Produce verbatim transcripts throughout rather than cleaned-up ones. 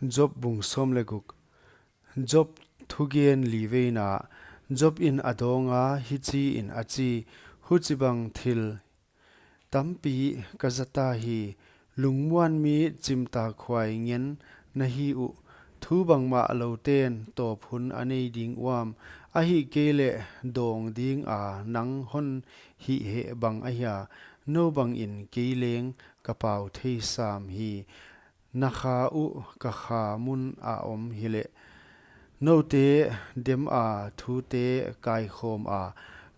Job bung sawm leh guk. Job thugen liveina. Job in a dawnga hichiin a chi: Huchibang thil tampi ka zata hi. Lungmuanmi chimtakhuai ngen na hi uh. Thu bangmah louten tawp hun a nei ding uam? Ahihkeileh dawng dinga nang hon hihheh bang ahia? Nou bangin kei leng ka pau thei sam hi. Na kha uh ka kha mun a om hileh, noute dema thute kaikhawma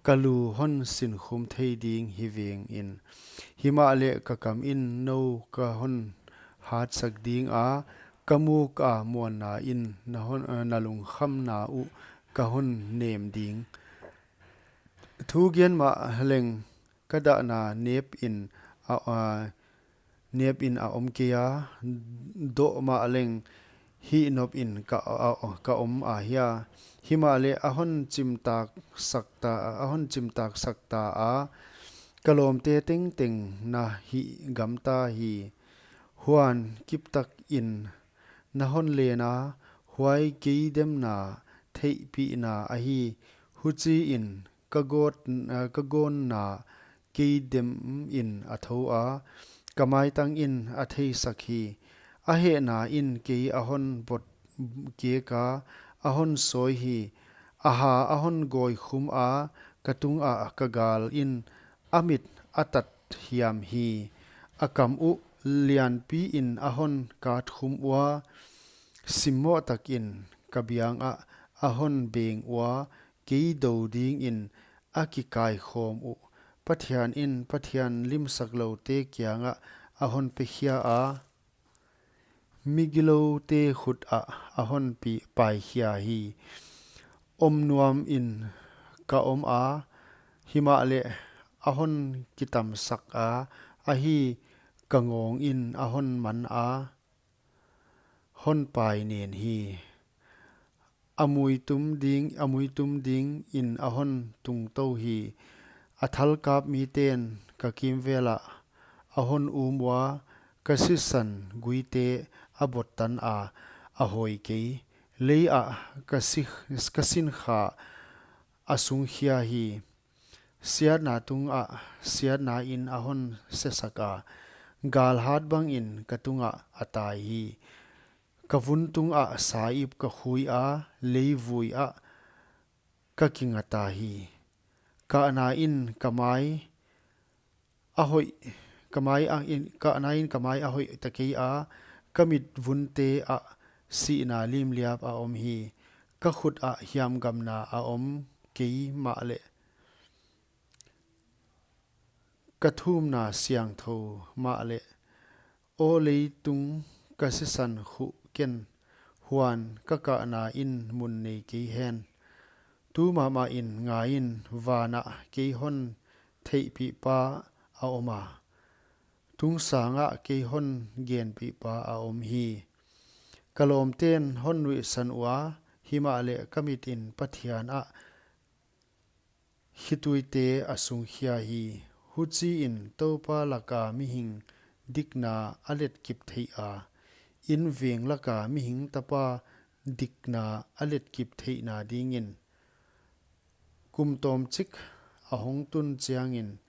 ka lu hon sinkhum thei ding hi vengin. Himahleh ka kamin nou ka hon hatsak dinga, ka muka muanna in na hon, na lungkhamna uh ka hon nem ding. Thugen mahleng ka dahna nepin a, a, nepin a om kei a, doh mahleng hihnopin ka, a, a, ka om ahia? Himahleh a hon chimtaksakta, a hon chimtaksakta a, ka lawmte tengteng na hihgamta hi. Huan kiptakin na hon lena, huai kei demna theihpihna ahi. Huchiin ka gawt, ka gawnna kei demin a thoua, ka maitangin a theisak hi. A hehna in kei a hon botkeka, a hon sawi hi. A ha a hon gawikhuma, ka tungah ka galin a mit a tat hiam hi. A kam uh lianpiin a hon katkhum ua, simmoh takin ka biangah a hon beng ua, kei dou dingin a kikaikhawm uh Pathian in Pathian limsakloute kiangah a hon pekhia a, migiloute khutah a hon pi-, paikhia hi. Om nuamin ka om a, himahleh a hon kitamsak a, ahi, ka ngawngin a hon man a, hon pai nen hi. A muitum ding, a muitum dingin a hon tungtou hi. A thalkap miten ka kimvelah a hon um ua, ka sisan guite a bottana, a hawi kei. Leiah ka si-, ka sinkha a sungkhia hi. Siatna tungah siatnain a hon sesak a, galhat bangin ka tungah a tai hi. Ka vun tungah saip ka khui a, leivui ah ka kingata hi. Kahnain ka mai a hoih, ka mai a in, kahnain ka mai a hoih ta kei a, ka mitvunte ah sihna limliap a om hi. Ka khutah hiamgamna a om kei mahleh, ka thumna siangthou mahleh, aw leitung, ka sisan khuh ken, huan ka kahnain mun nei kei hen. Tu mahmahin ngaiin, vanah kei hon theihpihpa a om a, tungsangah kei hon genpihpa a om hi. Ka lawmten hon nuihsan ua, himahleh ka mitin Pathian ah khituite a sungkhia hi. Huchiin Toupa laka mihing dikna a letkip theih a, inveng laka mihing tapa dikna a letkip theihna dingin. Kum tawmchik a hong tun chiangin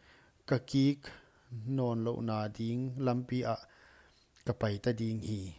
ka kik nawnlouhna ding lampi ah ka paita ding hi.